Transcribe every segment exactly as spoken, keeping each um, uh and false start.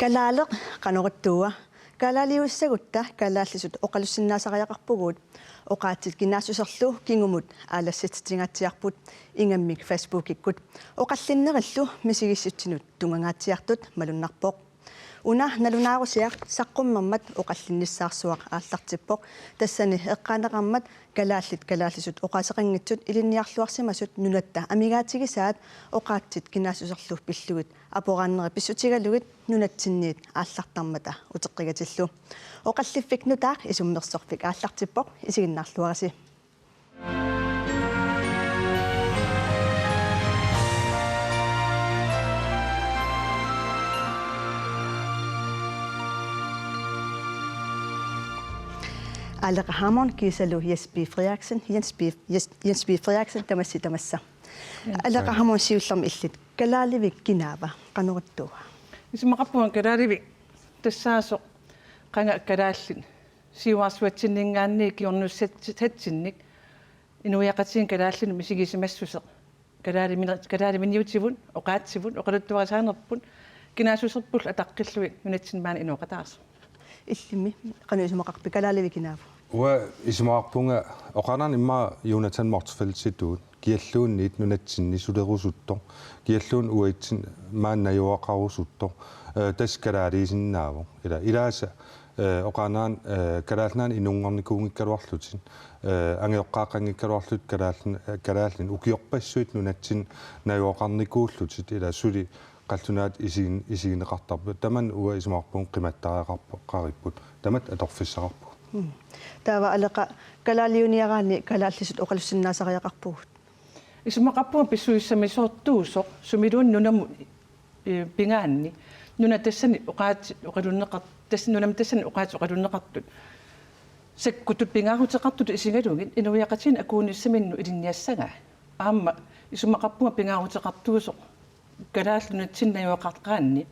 Kalaaleq qanoq ittuua? Kalaaliussagutta kalaallisut oqalussinnaasariaqarpugut. Oqaatsit kinaassuserlu kingumut aalassatitsinngaatsiarput ingammik Facebookikkut. Oqallinnerillu misigissutsinut tunngangaatsiartut malunnarpoq. Una nalunaarusiaq saqqummermat oqallinnissaarsuaq aallartippoq. Tassani eqqaaneqarmat kalaallit kalaallisut oqaaseqanngitsut ilinniarluarsimasut nunatta amigaatigisaat oqaatsit kinaassuserlu pillugit aporaanneri pissutigalugit nunatsinniit aallartarmata uteqqigatillu. Oqalliffik nutaaq isummersorfik aallartippoq, isiginnaarluarisi. Aleqa Hammond kiisalu Jens B. Frederiksen, Jens B., Jens, Jens B. Frederiksen, tamassi tamassa. Aleqa Hammond, siullermik illit. Kalaalivik kinaava, qanoq ittuua? Isumaqarpunga kalaalivik tassaasoq qanga kalaallit siuarsuatsinninngaanniit kingornussatsinnik inuiaqatigiinni kalaallinut misigisimassuseq. Kalaalimini-, kalaaliminiutivut, oqaatsivut, oqaluttuarisaanerput, kinaassuserpullu ataqqillugit nunatsinni maani inooqataasoq. Illimmi, qanoq isumaqarpit, kalaalivik kinaava? Uanga isumaqarpunga oqaannarnut immaqa Jonathan Motzfeldtitut, kialluunniit nunatsinni sulerusuttoq, kialluunniit uatsinnut maani najugaqarusuttoq, eh, tassa kalaaliisinnaavoq. Ila, ilaasa, eh, oqaannarnut, eh, Kalaallit Nunaanni inunngornikuunngikkaluarlutik, eh, angajoqqaaqqanngikkaluarlutik kalaallit, eh, kalaallinut ukiorpassuit nunatsinni najugaqarnikuullutik, ila suli qallunaatut isigin-, isigineqartarput. Tamanna uanga isumaqarpunga qimattariaqarpa-, qaripput. Tamatta atorfissaqarpugut. Mm. Taava Aleqa, kalaaliuniaraanni kalaallisut oqalussinnaasariaqarpugut. Isumaqarpunga pissusissamisoortuusoq sumiluunniit nunamut, eh, pingaartumik. Nuna tassani oqaatsit oqalunneqar-, tass-, nunami tassani oqaatsit oqalunneqartut sakkutut pingaaruteqartutut isigalugit inuiaqatigiinni akuunissaminnut ilinniassagaat. Aamma isumaqarpunga pingaaruteqartuusoq kalaallit nunatsinni najugaqaqqaanni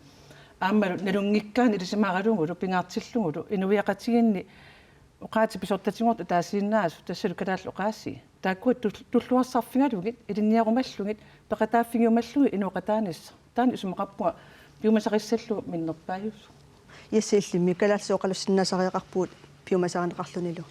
aammalu nalunngikkaanni ilisimaaralugulu pingaartillugulu inuiaqatigiinni oqaatsit pisortatigoortut ataasiinnaasut, tassalu kalaallit oqaasii. Taakkua tul-, tulluarsarfigalugit, ilinniarumallugit, peqataaffigiumallugit inooqataanissaq. Taanna isumaqarpunga piumasarissallugu minnerpaajusoq. Jens, illimmi, kalaallisut oqalussinnaasariaqarpugut piumasarineqarlunilu.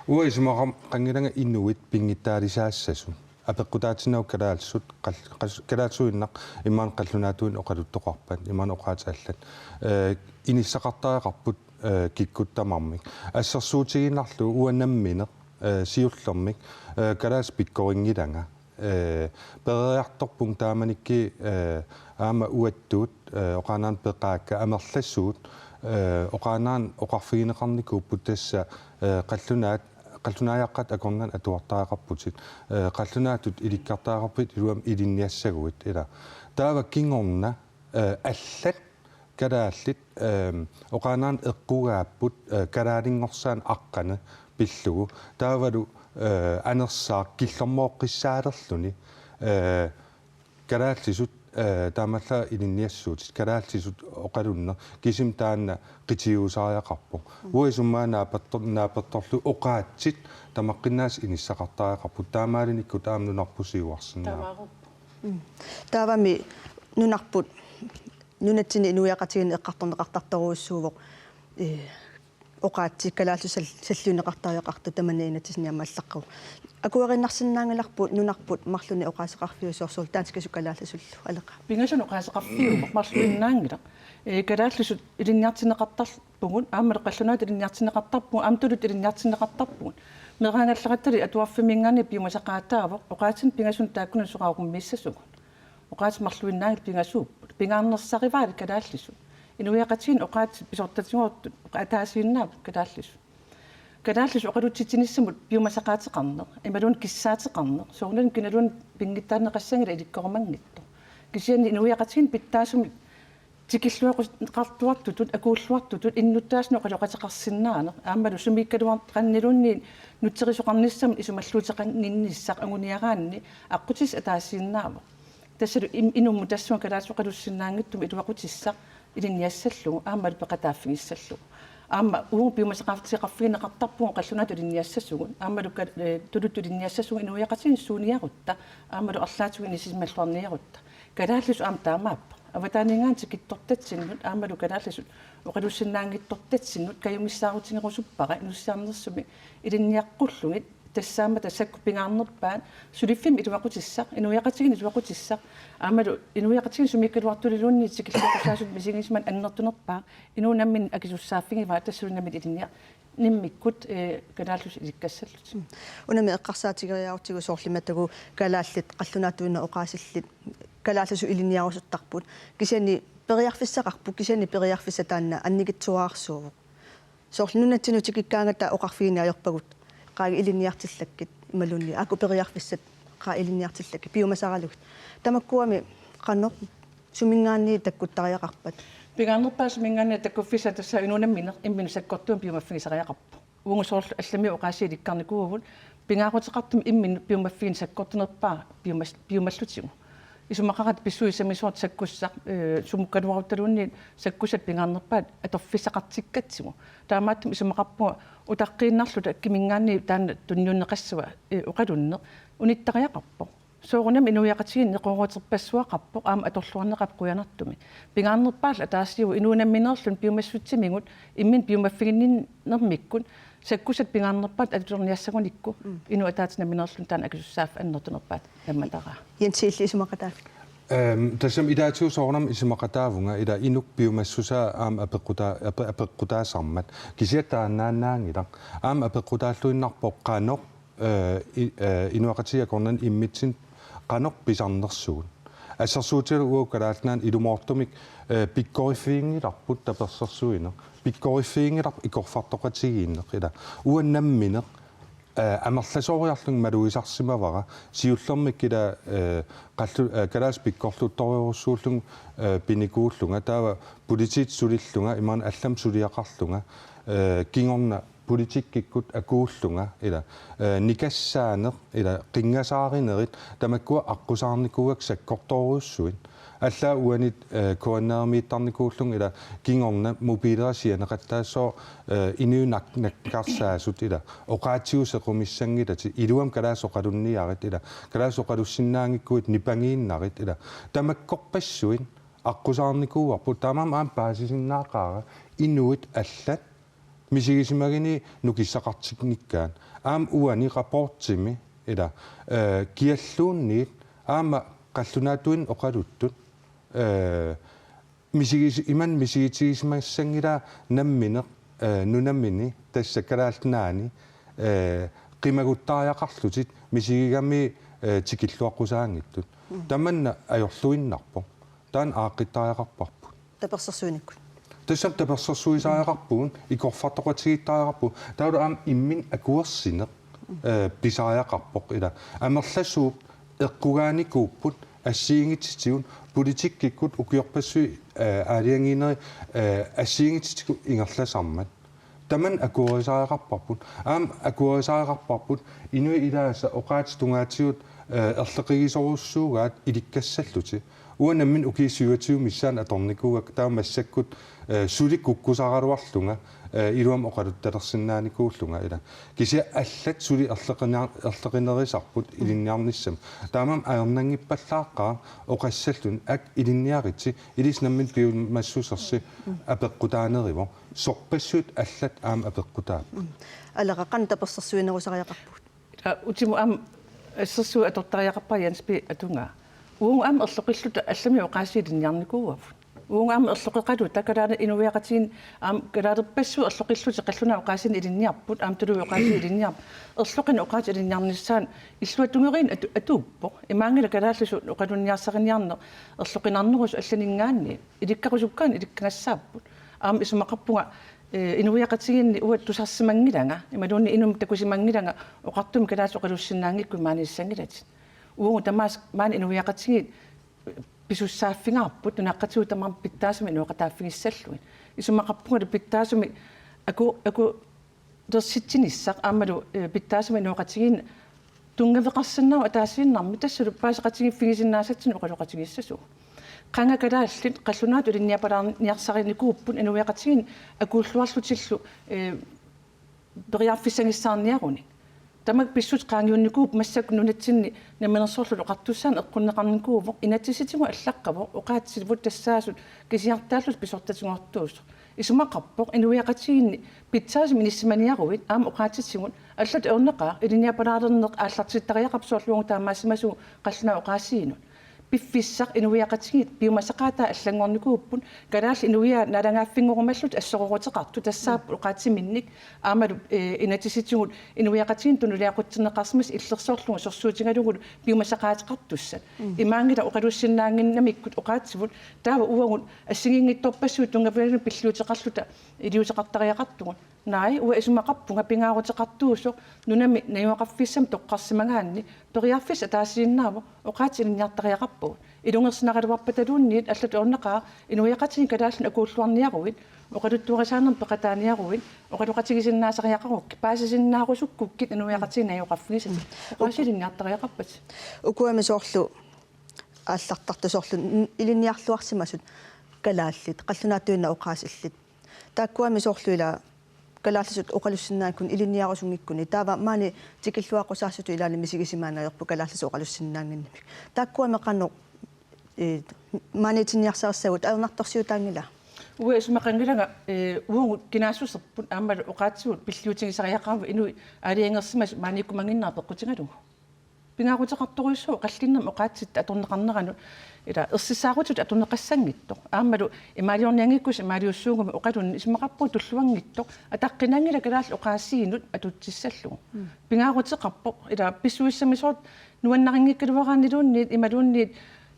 Uanga isumaqanngilanga inuit pinngitsaalisaassasut. Apeqqutaatinnagu kalaallisut, qal-, qas-, kalaallisuinnaq imaluunniit qallunaatuinnaq oqaluttoqarpat, imaluunniit oqaatsit allat. Eh, inissaqartariaqarput, eh, kikkut tamarmik. Assersuutigiinnarlugu uanga nammineq, eh, siullermik, eh, kalaallisut pikkorinngilanga. Eh, peroriartorpunga taamanikkut, eh, aamma uattut, eh, oqaannarnut peqaakka amerlasuut, eh, oqaannarnut oqarfigineqarnikuupput tassa, eh, qallunaat, qallunaajaqqat akornanni atuartariaqarputit, eh, qallunaatut ilikkartariaqarputit iluamik ilinniassaguit ila. Taava kingorna, eh, allat kalaallit, ehm, oqaannarnut eqqugaapput, eh, kalaalinngorsaanut aqqaneq pillugu. Taavalu, eh, anersaaq killormooqqissaalerluni, eh, kalaallisut, eh, taamaallaat ilinniassuutit, kalaallisut oqalunneq, kisimi taanna qitiusariaqarpoq. Mm. Uanga isumaga naapertor-, naapertorlugu oqaatsit tamaqqinnaasa inissaqartariaqarput, taamaalinikkut aamma nunarput siuarsinnaavoq. Taamaappoq. Mm. Taavami nunarput, nunatsinni inuiaqatigiinni eqqartorneqartartorujussuuvoq, eh, oqaatsit kalaallisut sal-, salliunneqartariaqartut tamanna inatsisini aamma allaqqavoq. Akueriinnarsinnaanngilarput nunarput marlunnik oqaaseqarfiusoq, soorlu danskisut kalaallisullu, Aleqa? Pingasunut oqaaseqarfiuvoq, marluinnaanngilaq. Eh, kalaallisut ilinniartinneqartarpugut, aammalu qallunaatut ilinniartinneqartarpugut, aamma tuluttut ilinniartinneqartarpugut. Meeraagallarattali atuarfimminngaanniit piumasaqaataavoq, oqaatsinik pingasunut taakkununnga soraarummiissasugut. Oqaatsit marluinnaanngillat pingasuupput. Pingaarnersarivaat kalaallisut. Inuiaqatigiinni oqaatsit pisortatigoortut ataasiinnaavoq kalaallisut. Kalaallisut oqalutsitsinissamut piumasaqaateqarneq, imaluunniit kissaateqarneq, soorunami kinaluunniit pinngitsaalineqassanngilaq ilikkorumanngitsoq. Kisianni inuiaqatigiinni pitsaasumik tikilluaqqusineqartuartutut, akuulluartutut, innuttaasunik oqaloqateqarsinnaaneq, aammalu sumiikkaluarneqanniluunniit nutserisoqarnissamut isumalluuteqannginnissaq anguniaraanni aqqutissaq ataasiinnaavoq. Tassalu im-, inummut tassunga kalaallisut oqalussinnaanngitsumik iluaqutissaq ilinniassallugu, aammalu peqataaffigissallugu. Aamma uagut piumasaqaateqarfigineqartarpugut qallunaatut ilinniassasugut, aammalu ka-, eh, tuluttut ilinniassasugut inuiaqatigiinni suuniarutta, aammalu arlaatigut inissisimalluarniarutta. Kalaallisut aamma taamaappoq. Avataaninngaanniit tikittortatsinnut aammalu kalaallisut oqalussinnaanngitsortatsinnut kajumissaarutigerusuppara inussiarnersumik ilinniaqqullugit, tassaammata sakkut pingaarnerpaat suliffimmik iluaqutissaq, inuiaqatigiinni iluaqutissaq, aammalu inuiaqatigiinni sumiikkaluartulluunniit tikilluaqqusaasutut misigisimaneq annertunerpaaq inuup nammineq akisussaaffigivaat, tassalu nammineq ilinniarnimmikkut, eh, kalaallisut ilikkassallutik. Unami eqqarsaatigeriarutsigu soorlu imaattoq kalaallit qallunaatuinnaq oqaasillit kalaallisut ilinniarusuttarput. Kisianni periarfissaqarpoq, kisianni periarfissaq taanna annikitsuararsuuvoq. Soorlu nunatsinnut tikikkaangata oqarfigineq ajorpagut, qaagi ilinniartillakkit imaluunniit aaku periarfissat qaa ilinniartillakkit piumasaralugit. Tamakkuami qanoq suminngaanniit takkuttariaqarpat? Pingaarnerpaaq suminngaanniit takkuffissaa tassa inuup nammineq imminut sakkortuumik piumaffigisariaqarpoq. Uagut soorlu allamiut oqaasii ilikkarnikuuvugut, pingaaruteqartumik imminut piumaffigineq sakkortunerpaaq piumas-, piumallutigu. Isumaqaratta pissusissamisoortoq sakkussaq, eh, sumukkaluaruttaluunniit sakkussat pingaarnerpaat atorfissaqartikkatsigu. Taamaattumik isumaqarpunga utaqqiinnarluta kiminngaanniit taanna tunniunneqassava, eh, oqalunneq unittariaqarpoq. Soorunami inuiaqatigiinni neqerooruterpassuaqarpoq aamma atorluarneqarpoq qujanartumik. Pingaarnerpaallu ataasiuvoq inuup nammineerluni piumassutsimigut imminut piumaffiginninnermikkut sakkussat pingaarnerpaat atulerniassagunikku, mm, inuit ataatsip nammineerluni taanna akisussaaffik annertunerpaat nammataraa. Jens, illit isumaqataavit? Ehm, tassami ilaatigut soorunami isumaqataavunga ila inuk piumassusaa aamma apeqqutaa-, ape-, apeqqutaasarmat. Kisianni taannaannaanngilaq. Aamma apeqqutaalluinnarpoq qanoq, eh, i-, eh, inuiaqatigiit akornanni immitsinnut qanoq pisarnersugut. Assersuutigalugu uagut Kalaallit Nunaanni ilumoortumik, eh, pikkoriffiginngilarput tapersersuineq. Pikkoriffiginngilarput ikorfartoqatigiinneq ila. Uanga nammineq, eh, amerlasooriarlunga malugisarsimavara. Siullermik ila, eh, qallu-, eh, kalaallisut pikkorluttorujussuullunga, eh, pinikuullunga. Taava politiit sulillunga, imaluunniit allamik suliaqarlunga, eh, kingorna politikkikkut akuullunga ila, eh, nikassaaneq ila, qinngasaarinerit tamakkua aqqusaarnikuuakka sakkortoorujussuit. Allaat uani, eh, K N R-imiittarnikuullunga ila kingorna mobiilera sianeqattaassooq, eh, inuit nak-, nakkarsaasut ila oqaatsigut sequmissanngilatit, iluamik kalaallisut oqalunniarit ila, kalaallisut oqalussinnaanngikkuit nipangiinnarit ila, tamakkorpassuit aqqusaarnikuuarput. Taamaammat aamma paasisinnaaqaara inuit allat misigisimaginii nukissaqartinngikkaat. Aamma uani rapportimi ila, eh, kialluunniit aamma qallunaatuinnaq oqaluttut, eh, misigis-, imannak misigitigisimassanngilaa nammineq, eh, nunamini, tassa Kalaallit Nunaanni, eh, qimaguttariaqarlutik misigigami, eh, tikilluaqqusaanngitsut. Mm. Tamanna ajorluinnarpoq. Taanna aaqqittariaqarparput. Tapersersuinikkut. Tassami tapersersuisariaqarpugut, ikorfartoqatigiittariaqarpugut. Taavalu aamma imminut akuersineq, eh, pisariaqarpoq ila. Amerlasuut eqqugaanikuupput assigiinngitsutigut politikkikkut ukiorpassuit, eh, aalajangiinerit, eh, assigiinngitsutigut ingerlasarmat. Tamanna akuerisariaqarparput. Aamma akuerisariaqarparput inuit ilaasa oqaatsit tungaatigut, eh, erloqigisorujussuugaat ilikkassallutik. Uanga nammineq ukiut syvogtyve missaanni atornikuuakka, taava massakkut, eh, suli kukkusaraluarlunga, eh, iluamik oqaluttalersinnaanikuullunga ila. Kisianni allat suli erloqinaa-, erloqinerisarput ilinniarnissamut. Taamaammat ajornanngippallaaqaaq oqassalluni: Ak, ilinniaritsi, ilissi nammineq piumassusersi apeqqutaanerivoq. Sorpassuit allat aamma apeqqutaapput. Alera, qanoq tapersersuinerusariaqarpugut? Aa, utimut aamma assersuut atortariaqarpara Jens P. atugaa. Uagut aamma erloqilluta allamiut oqaasii ilinniarnikuuagut. Uagut aamma erloqeqaluta kalaallit inuiaqatigiinni aamma kalaalerpassuit erloqillutik qallunaat oqaasiinik ilinniarput, aamma tuluit oqaasii ilinniarput. Erloqineq oqaatsit ilinniarnissaannut illuatungeriinneq atu-, atuuppoq. Imaanngilaq kalaallisut oqalunniarsariniarneq erloqinarnerusut allaninngaanniit. Ilikkarusukkaanni ilikkagassaapput. Aamma isumaqarpunga, eh, inuiaqatigiinni uanga tusarsimanngilanga, imaluunniit inummik takusimanngilanga oqartumik kalaallisut oqalussinnaanngikkukku maaniissanngilatit. Uagut tamaasa maani inuiaqatigiit pisussaaffigaarput nunaqqatigut tamarmik pitsaasumik inooqataaffigissallugit. Isumaqarpungalu pitsaasumik aku-, aku-, lersitsinissaq aammalu, eh, pitsaasumik inooqatigiinneq tunngaveqarsinnaavoq ataasiinnarmik, tassalu paaseqatigiiffigisinnaasatsinnik oqaloqatigiissasugut. Qanga kalaallit qallunaatut ilinniapalaarniarsarinikuupput inuiaqatigiinni akuulluarlutillu, eh, periarfissagissaarniarunik. Tamakku pissutsit qaangiunnikuupput, massakkut nunatsinni Namminersorlutik Oqartussaaneq eqqunneqarnikuuvoq, inatsisitigut allaqqavoq oqaatsivut tassaasut kisiartaallutik pisortatigoortuusut. Isumaqarpoq inuiaqatigiinni pitsaasumik inissimaniaruit aamma oqaatsitigut allatut ajornaqaaq ilinniapalaalerneq aallartittariaqarpoq, soorlu uagut taamaasimasugut qallunaat oqaasiinut. Piffissaq inuiaqatigiit piumasaqaataat allanngornikuupput, kalaallit inuiaat naalagaaffinngorumallutik assorooruteqartut tassaapput oqaatsiminnik aammalu, eh, inatsisitigut inuiaqatigiinnut tunuliaqutserneqarsimasut illersorlugu sorsuutigalugulu piumasaqaateqartussat. Mm. Imaanngilaq oqalussinnaannginnamikkut oqaatsivut, taava uagut assigiinngitsorpassuit tunngavigalugit pilliuteqarluta iliuuseqartariaqartugut. Naa, uanga isumaqarpunga pingaaruteqartuusoq nunami najugaqarfissamik toqqarsimagaanni periarfissaq ataasiinnaavoq, oqaatsit ilinniartariaqarpagut. Ilungersunaraluarpataluunniit allatut ajornaqaaq inuiaqatigiit kalaallinut akuulluarniaruit, oqaluttuarisaanermut peqataaniaruit, oqaloqatigisinnaasariaqarukkit, paasisinnaarusukkukku inuiaqatigiit najugaqarfigisatit. Mm. Oqaatsit ilinniartariaqarpatit. Ukuami soorlu aallartartut soorlu n-, ilinniarluarsimasut kalaallit, qallunaatuinnaq oqaasillit. Taakkuami soorlu ila kalaallisut oqalussinnaanngikkunik ilinniarusunngikkunik. Taava maani tikilluaqqusaasutut ilaanni misigisimaaneq ajorput kalaallisut oqalussinnaannginnamik. Taakkuami qanoq, eh, maaniitinniarsarissagut ajornartorsiutaanngilaa? Uanga isumaqanngilanga, eh, uagut kinaassuserput aammalu oqaatsivut pilliutigisariaqarput inuit aalajangersimasut maaniikkumannginnera peqqutigalugu. Pingaaruteqartorujussuuvoq oqallinnermi oqaatsitta atorneqarneranut, ila ersissaarutitut atorneqassanngitsoq. Aammalu imaaliornianngikkussi imaaliussuugumi oqalunneq isumaqarpunga tulluanngitsoq, ataqqinanngilaq kalaallit oqaasiinut atutsissallugu. Mm. Pingaaruteqarpoq, ila pissusissamisoortoq nuannarinngikkaluaraanniluunniit imaluunniit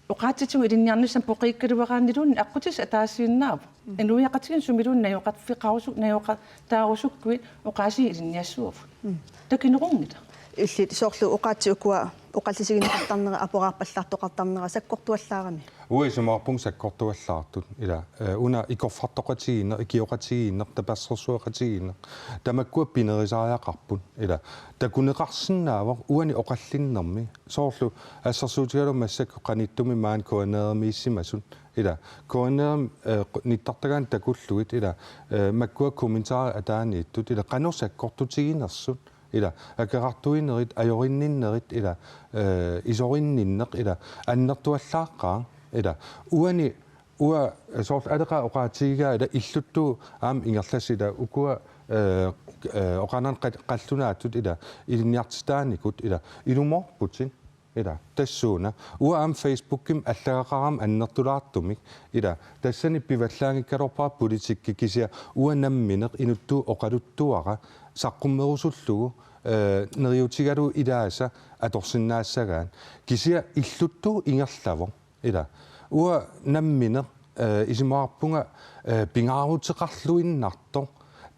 oqaatsitigut ilinniarnissamut poqiikkaluaraanniluunniit aqqutissaq ataasiinnaavoq. Mm. Inuiaqatigiinni sumiluunniit najugaqarfeqarusu-, najugaqataarusukkuit oqaasii ilinniassuavut. Mm. Takinerunngilaq. Illit soorlu oqaatsit ukua oqallisigineqartarnera, aporaarpallaartoqartarnera sakkortuallaarami? Uanga isumaqarpunga sakkortuallaartut. Ila, eh, una ikorfartoqatigiinneq, ikioqatigiinneq, tapersersueqatigiinneq. Tamakkua pinerisariaqarput. Ila, takuneqarsinnaavoq uani oqallinnermi. Soorlu assersuutigalugu massakkut qanittumi maani K N R-imiissimasut. Ila, K N R, eh, nittartagaanni takullugit, ila, eh, makkua kommentarit ataaniittut, ila, qanoq sakkortutiginersut, ila, akerartuinerit, ajorinninnerit, ila, eh, isorinninneq, ila, annertuallaaqqaaq, ila, uani, uanga, eh, soorlu Aleqa oqaatigigaa, ila, illuttuut aamma ingerlasut, ila, ukua, eh, eh, oqaannarnani qal-, qallunaatut, ila, ilinniartitaanikut, ila, ilumoorputit, ila, tassuuna. Uanga aamma Facebookimi allagaqarama annertulaartumik, ila, tassani pivallaanngikkaluarpara politikki kisianni uanga nammineq inuttut oqaluttuara saqqummerusullugu, eh, neriuutigalugu ilaasa atorsinnaassagaat. Kisianni illuttuut ingerlavoq, ila. Uanga nammineq, eh, isumaqarpunga, eh, pingaaruteqarluinnartoq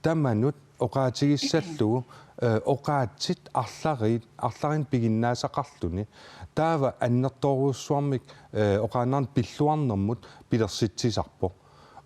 tamanut oqaatigissallugu, eh, oqaatsit arlariit, arlariinnik piginnaasaqarluni. Taava annertoorujussuarmik, eh, oqaannarnani pilluarnermut pilersitsisarpoq.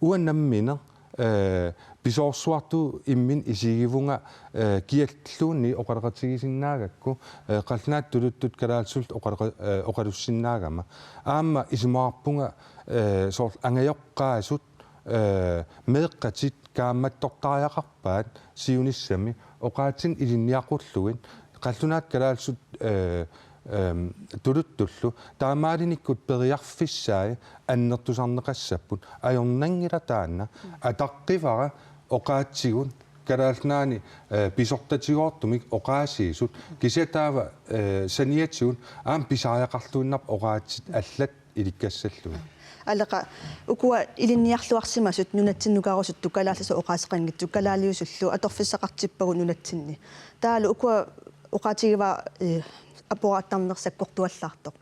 Uanga nammineq, eh, pisoorsuartut imminnut isigivunga, eh, kialluunniit oqaloqatigisinnaagakku, eh, qallunaatut tuluttut kalaallisullu oqaloqa-, eh, oqalussinnaagama. Aamma isumaqarpunga, eh, soorlu angajoqqaasut, eh, meeqqatit kaammattortariaqarpaat siunissami oqaatsinik ilinniaqullugit, qallunaat kalaallisut, eh, ehm, tuluttullu taamaalinikkut periarfissai annertusarneqassapput, ajornanngilaq taanna. Ataqqivara oqaatsigut Kalaallit Nunaanni, eh, pisortatigoortumik oqaasiisut, kisianni taava, eh, saniatigut aamma pisariaqarluinnarpoq oqaatsit allat ilikkassallugu. Aleqa, ukua ilinniarluarsimasut nunatsinnukarusuttut kalaallisut oqaaseqanngitsut kalaaliusullu atorfissaqartippagut nunatsinni. Taavalu ukua oqaatigivaa, eh, aporaattarneq sakkortuallaartoq.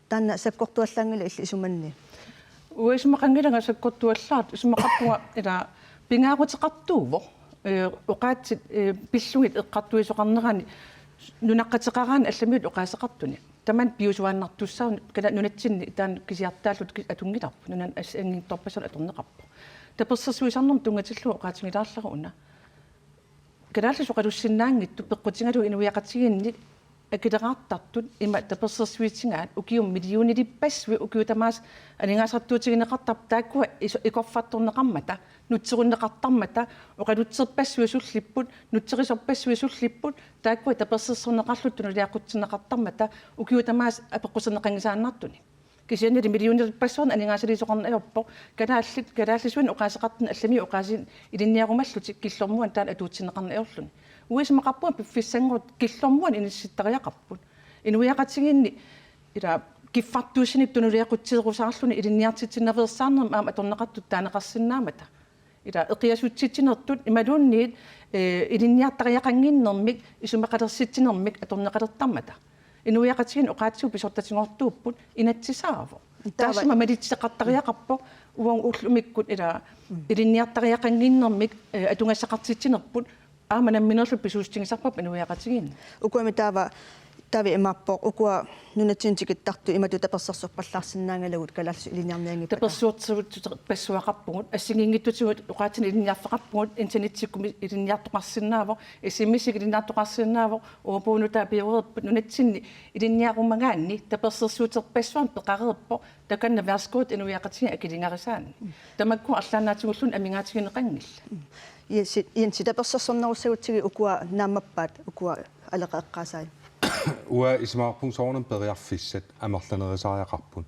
Taanna sakkortuallaanngilaq illit isumanni? Uanga isumaqanngilanga sakkortuallaartoq, isumaqarpunga ila pingaaruteqartuuvoq, eh, oqaatsit, eh, pillugit eqqartuisoqarnerani nunaqqateqaraanni allamiut oqaaseqartuni. Tamanna piujuaannartussaavoq, kala nunatsinni taanna kisiartaalluta ki-, atunngilarput, nunani assigiinngitsorpassuarnik atorneqarpoq. Tapersersuisarnermut tunngatillugu oqaatigilaarlara una. Kalaallisut oqalussinnaanngitsut peqqutigalugu inuiaqatigiinni Akileraartartut ima tapersersuitigaat ukiut millionilippassuit ukiut tamaasa aningaasartuutigineqartarput taakkua is-, ikorfartorneqarmata, nutserunneqartarmata, oqalutserpassuit sullipput, nutserisorpassuit sullipput, taakkua tapersersorneqarlutik tunuliaqutserneqartarmata ukiut tamaasa apeqquserneqanngisaannartunik. Kisiannili millionilippassuarnik aningaasaliisoqarneq ajorpoq, kalaallit, kalaallisuinnaq oqaaseqartunik allamiut oqaasiinik ilinniarumallutik killormuanik taanna atuutsinneqarneq ajorluni. Uanga isumaqarpunga piffissanngortut killormuanik inissittariaqarput. Inuiaqatigiinni ila kiffartuussinik tunuliaqutserusaarluni ilinniartitsisinnaveersaarnermi aamma atorneqartut taaneqarsinnaammata. Ila eqiasutsitsinertut imaluunniit, eh, ilinniartariaqannginnermik isumaqalersitsinermik atorneqalertarmata. Inuiaqatigiinni oqaatsigut pisortatigoortuupput inatsisaavoq. Taava- Taassuma malitseqartariaqarpoq uagut ullumikkut ila ilinniartariaqannginnermik, eh, atugassaqartitsinerput aamma nammineerluta pisuussutigisarparput inuiaqatigiinni. Ukuami taava, taava imaappoq, ukua nunatsinni tikittartut imatut tapersersorpallaarsinnaanngilagut kalaallisut ilinniarnianngippata. Tapersersorpassuaqarpugut, assigiinngitsutigut oqaatsinik ilinniarfeqarpugut, internettikkut ilinniartoqarsinnaavoq, S M S-ikkut ilinniartoqarsinnaavoq, ordbogit nutaat pioreerput, nunatsinni ilinniarumagaanni tapersersuuterpassuarnik peqareerpoq, takanna værsgo inuiaqatigiit akilingarisaannik. Tamakku arlaannaatigulluunniit amigaatigineqanngillat. Jensi, Jensi, tapersersornerussagutsigit ukua naammappat, ukua aleqa eqqaasai? Uanga isumaqarpunga soorunami periarfissat amerlanerusariaqarput.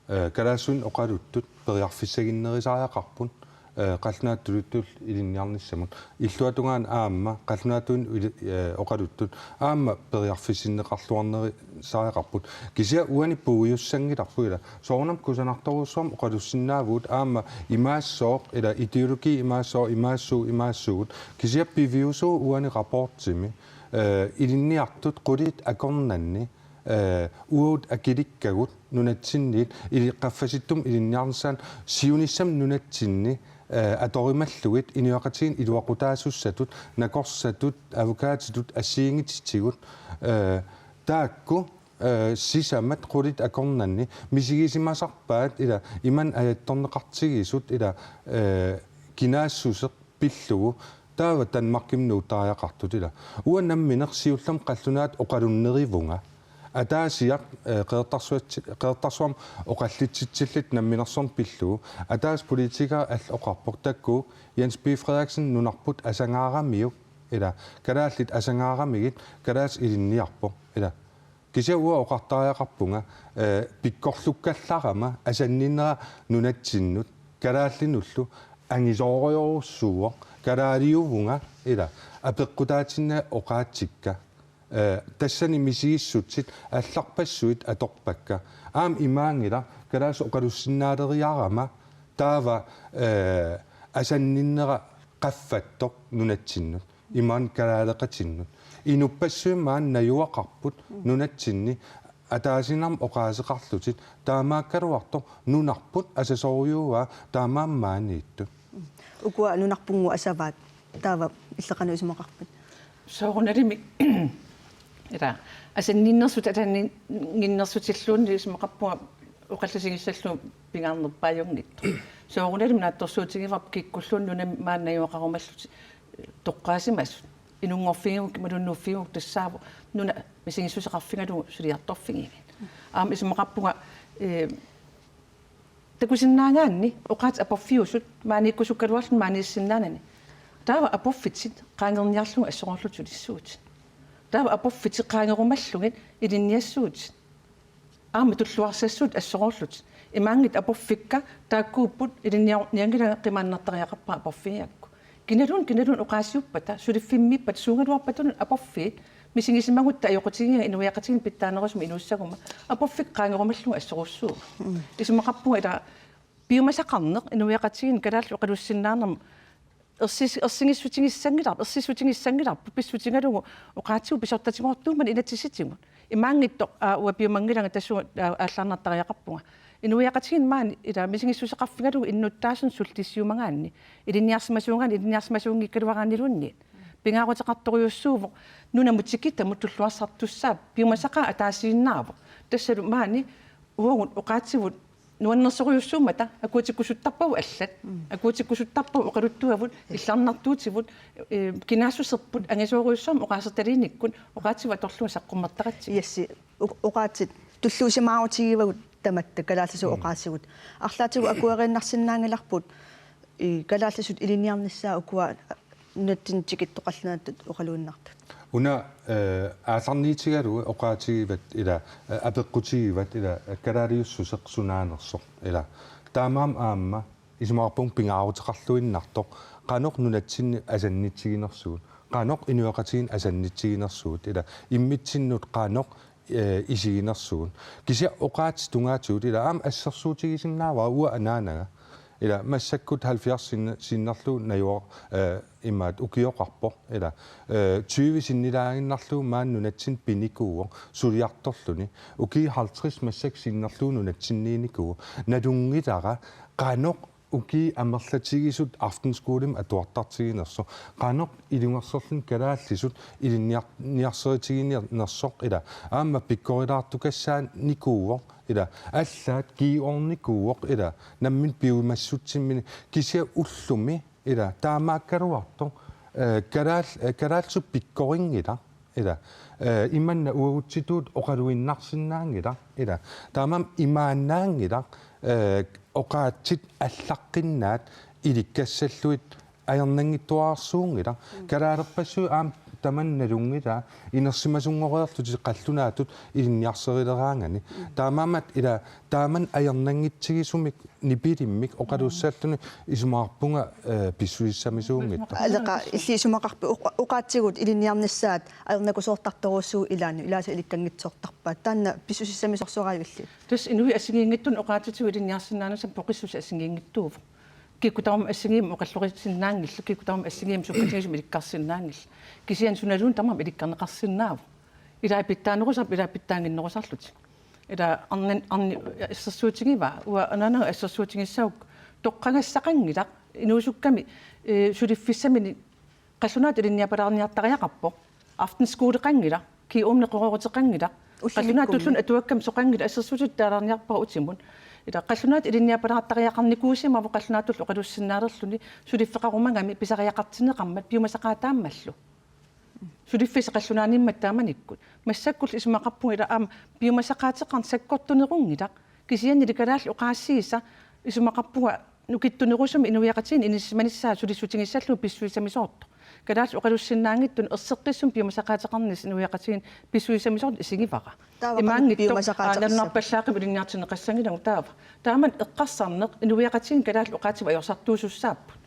Eh, kalaallisuinnaq oqaluttut periarfissaginnerusariaqarput, eh, qallunaatut tuluttut ilinniarnissamut. Illuatungaani aamma qallunaatuinnaq ili-, eh, oqaluttut aamma periarfissinneqarluarnerusariaqarput. Kisianni uani puigussanngilarput ila. Soorunami kusanartorujussuarmik oqalussinnaavugut aamma imaassooq ila ideologi imaassooq imaassuugut imaassuugut. Kisianni piviusuuvoq uani rapportimi, eh, ilinniartut qulit akornanni, eh, uagut akilikkagut nunatsinniit ili-, qaffasissumut ilinniarnissaannut siunissami nunatsinni, eh, atorimallugit inuiaqatigiinni iluaqutaasussatut, nakorsatut, advokatitut assigiinngitsutigut, eh, taakku, eh, sisamat qulit akornanni misigisimasarpaat ila imannak ajattorneqartigisut ila, eh, kinaassuseq pillugu taava Danmarkimi nuuttariaqartut ila. Uanga nammineq siullermik qallunaatut oqalunnerivunga. Ataasiaq, eh, Qeqertarsuat-, Qeqertarsuarmi oqallitsitsilluta namminersorneq pillugu. Ataaseq politikerit allat oqarpoq taakku Jens B. Frederiksen nunarput asangaaramiuk ila. Kalaallit asangaaramigit kalaallisut ilinniarpoq ila. Kisianni uanga oqartariaqarpunga, eh, pikkorlukkallarama asanninnera nunatsinnut kalaallinullu angisoorujorujussuuvoq kalaaliuvunga ila apeqqutaatinnagu oqaatsikka. Eh, tassani misigissutsit allarpassuit atorpakka. Aamma imaanngilaq kalaallisut oqalussinnaaleriarama taava, eh, asanninnera qaffattoq nunatsinnut. Imaanngilaq kalaaleqatinnut. Inuppassuit maani najugaqarput nunatsinni ataasiinnarmik oqaaseqarlutik taamaakkaluartoq nunarput asasorujussuuaa taamaammat maaniittut. Ukua nunarpunngooq asavaat taava illit qanoq isumaqarpit? Soorunalimi ila asanninnersut asanninnersutilluunniit isumaqarpunga oqallisigissallugu pingaarnerpaajunngitsoq. Soorunalimi naatsorsuutigivarput kikkulluunniit nunami maani najugaqarumallutik toqqaasimasut. Inunngorfigiuk, imaluunniit nuuffigiuk tassaavoq nuna misigissuseqarfigalugu suliartorfigigit. Aamma isumaqarpunga, eh, takusinnaagaanni oqaatsit aporfiusut maaniikkusukkaluarluni maaniissinnaanani. Taava aporfitit qaangerniarlugit assoruullutik sulissuutit. Taava aporfitit qaangerumallugit ilinniassuutit. Aamma tulluarsassuutit assoruullutik. Imaanngitsoq aporfikka taakkuupput ilinniarnianngilanga qimaannartariaqarpara aporfigigakku. Kinaluunniit, kinaluunniit oqaasiuppata, suliffimmiippata, suugaluarpatalunniit aporfiit misigisimagutta ajoqutigigiga inuiaqatigiinni pitsaanerusumik inuussaguma aporfik qaangerumallugit assorujussuuvoq. Isumaqarpunga ila piumasaqarneq inuiaqatigiinni kalaallit oqalussinnaanermut ersis-, ersigissutigissanngilaq-, ersissutigissanngilarput pissutigalugu oqaatsigut pisortatigoortuummata inatsisitigut. Imaanngitsoq, aa, uanga piumanngilanga tassunga, aa, aallaarnartariaqarpunga. Inuiaqatigiinni maani ila misigissuseqarfigalugu innuttaasunik sullissiumagaanni, ilinniarsimasuugaanni, ilinniarsimasuunngikkaluaraanniluunniit. Pingaaruteqartorujussuuvoq nunamut tikitamut tulluarsartussaapput, piumasaqaaq ataasiinnaavoq. Tassalu maani uagut oqaatsivut Nuannersorujussuummata akuutikkusuttarpagut allat. Mm. Akuutikkusuttarpagut oqaluttuavut, illarnartuutivut, eh, kinaassuserput, angisoorujussuarmik oqaasertaliinikkut, oqaatsigut atorlugu saqqummertaratsigu. Yes, o-, oqaatsit tulluusimaarutigivagut tamatta kalaallisut Mm. oqaatsigut. Arlaatigut akueriinnarsinnaanngilarput, i, kalaallisut ilinniarnissaat ukua nunatsinni tikittoqallunaatut oqaluinnartut. Una, eh, aallarniutigalugu oqaatigivat ila, eh, apeqqutigivat ila, eh, kalaaliussuseq sunaanersoq ila. Taamaammat aamma isumaqarpunga pingaaruteqarluinnartoq qanoq nunatsinni asannitsiginersugut, qanoq inuiaqatigiinni asannitsiginersugut ila immitsinnut qanoq, eh, isiginersugut. Kisianni oqaatsit tungaatigut ila aamma assersuutigisinnaavara uanga anaanaga. Ila massakkut halvfjerds sin-, sinnerlugu najua-, eh, imaat ukioqarpoq ila, eh, tyve sinnilaaginnarlugu maani nunatsinni pinikuuvoq suliartorluni. Ukiut halvtreds massakkut sinnerlugu nunatsinniinnikuuvoq. Nalunngilara qanoq ukiut amerlatigisut aftenskolemi atuartartiginersoq. Qanoq ilungersorluni kalaallisut ilinniar-, niarseritiginersoq ila. Aamma pikkorilaartukassaanikuuvoq ila. Allaat G-ordnikuuvoq ila. Nammineq piumassutsiminnik kisianni ullumi ila. Taamaakkaluartoq, eh, kalaal-, eh, kalaallisut pikkorinngilaq ila. Eh, imanna uagutsitut oqaluinnarsinnaanngilaq ila. Taamaammat imaannaanngilaq, eh, oqaatsit allaqqinnaat ilikkassallutik ajornanngitsuararsuunngilaq. Mm. Kalaalerpassuit aamma tamanna nalunngilaa inersimasunngoriarlutik qallunaatut ilinniarserileraanganik. Mm. Taamaammat ila taamannak ajornanngitsigisumik nipilimmik oqalussalluni isumaqarpunga, eh, pissusissamisuunngitsoq. Aleqa, illit isumaqarpit oqa-, oqaatsigut ilinniarnissaat ajornakusoortartorujussuuvoq ilaanni, ilaasa ilikkanngitsoortarpaat. Taanna pissusissamisorsuaraajuk illit? Tassa inuit assigiinngitsunut oqaatsitigut ilinniarsinnaanissannut poqissuseq assigiinngitsuuvoq. Kikkut tamarmik assigiimmik oqallorisinnaanngillat, kikkut tamarmik assigiimmik sukkatigisumik ilikkarsinnaanngillat. Kisianni sunaluunniit tamarmik ilikkarneqarsinnaavoq. Ilai pitsaanerusarput, ilai pitsaannginnerusarlutik. Ila arnan-, arni-, assersuutigivaa, uanga anaanaga assersuutigissavarput toqqagassaqanngilaq, inuusukkami, eh, suliffissamini qallunaatut ilinniapalaarniartariaqarpoq, aftenskoleqanngilaq, G-ordneq qeqqeruteqanngilaq, ullumikkumi. Qallunaatut tulluunniit atuakkami soqanngilaq, assersuutitut taalaarniarpara utimut. Ila qallunaatut ilinniapalaartariaqarnikuusimavoq qallunaatullu oqalussinnaalerluni suliffeqarumagami pisariaqartinneqarmat piumasaqaataammallu. Suliffissaq qallunaaniimmat taamanikkut. Massakkullu isumaqarpunga ila aamma piumasaqaateqarneq sakkortunerunngilaq. Kisiannili kalaallit oqaasiisa isumaqarpunga nukittunerusumik inuiaqatigiinni inissisimanissaa sulissutigissallugu pissusissamisoortoq. Kalaallit oqalussinnaanngitsunik erseqqissumik piumasaqaateqarnissaq inuiaqatigiinni pissusissamisoortoq isigivara. Taava qanoq imaanngitsoq, piumasaqaateqarnissaq? Aa, nalunaarpallaaqimmat ilinniartinneqassanngilaq taava. Taamani eqqarsarneq inuiaqatigiinni kalaallit oqaatsigut ajorsartuusussaapput.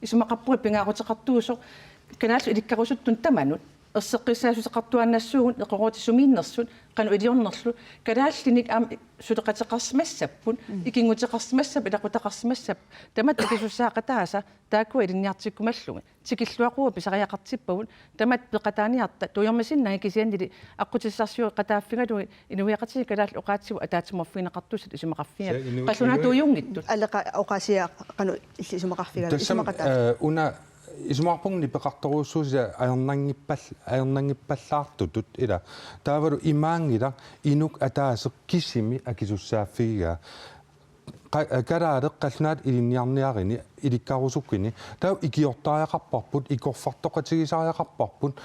Isumaqarpunga pingaaruteqartuusoq kalaallisut ilikkarusuttunut tamanut. Erseqqissaasoqartuaannassuugut, eqeroortitsisumiinnersut, qanoq iliornerlu, kalaallinik aamma suleqateqarsimassapput, mm, ikinnguteqarsimassapput, ilaqutaqarsimassapput, tamatta akisussaaqataasa, taakkua ilinniartikkumallugit. Tikilluaquagut pisariaqartippagut, tamatta peqataaniarta, tujormisinnagit kisiannili aqqutissarsioqataaffigalugit, inuiaqatigiit kalaallit oqaatsigut ataatsimoorfigineqartussatut isumaqarfigalugu. Kisianni inu-, qallunaatuujunngitsut. Aleqa oqaasiaq qanoq illit isumaqarfigalugu? Tassami, isumaqataasut, eh, una isumaqarpunga nipeqartorujussuusoq ajornanngippal-, ajornanngippallaartutut ila. Taavalu imaanngilaq inuk ataaseq kisimi akisussaaffigigaa. Qa-, eh, kalaaleq qallunaatut ilinniarniarini ilikkarusukkuni. Taava ikiortariaqarparput, ikorfartoqatigisariaqarparput, eh,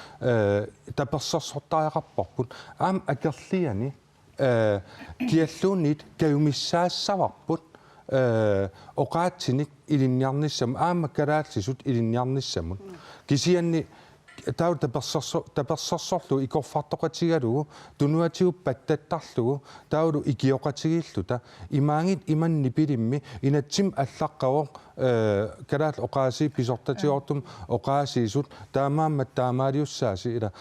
tapersersortariaqarparput. Aamma akerlianik eh, kialluunniit kajumissaassavarput, eh, oqaatsinik ilinniarnissamut, aamma kalaallisut ilinniarnissamut. Kisianni taava taperserso-, tapersersorlugu ikorfartoqatigalugu, tunuatigut pattattarlugu, taavalu ikioqatigiilluta, imaanngitsoq imannak nipilimmi, inatsimmi allaqqavoq, eh, kalaallit oqaasii pisortatigoortumik oqaasiisut, taamaammat taamaaliussaasi ila.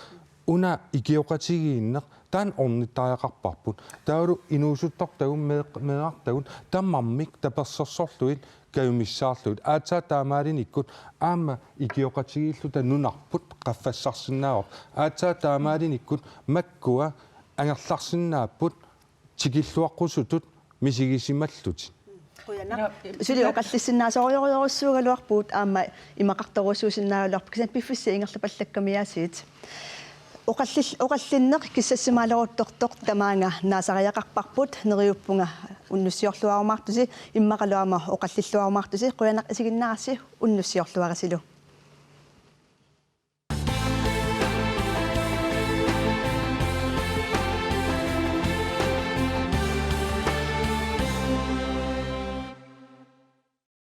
Una ikioqatigiinneq taanna ornittariaqarparput. Taavalu inuusuttortagut meeq-, meerartagut tamarmik tapersersorlugit kajumissaarlugit. Aatsaat taamaalinikkut aamma ikioqatigiilluta nunarput qaffassarsinnaavarput. Aatsaat taamaalinikkut makkua angerlarsinnaapput tikilluaqqusutut misigisimallutik. Qujanaq. Suli oqallissinnaasorujorujussuugaluarpugut aamma imaqartorujussuusinnaagaluarpoq kisianni piffissap ingerlapallakkamiaatsiit. Oqallil-, oqallinneq kissassimaaleruuttortoq tamaanga naasariaqarparput, neriuppunga unnussiorluarumaartusi immaqalu aamma oqallilluarumaartusi. Qujanaq isiginnaarassi, unnussiorluarisilu.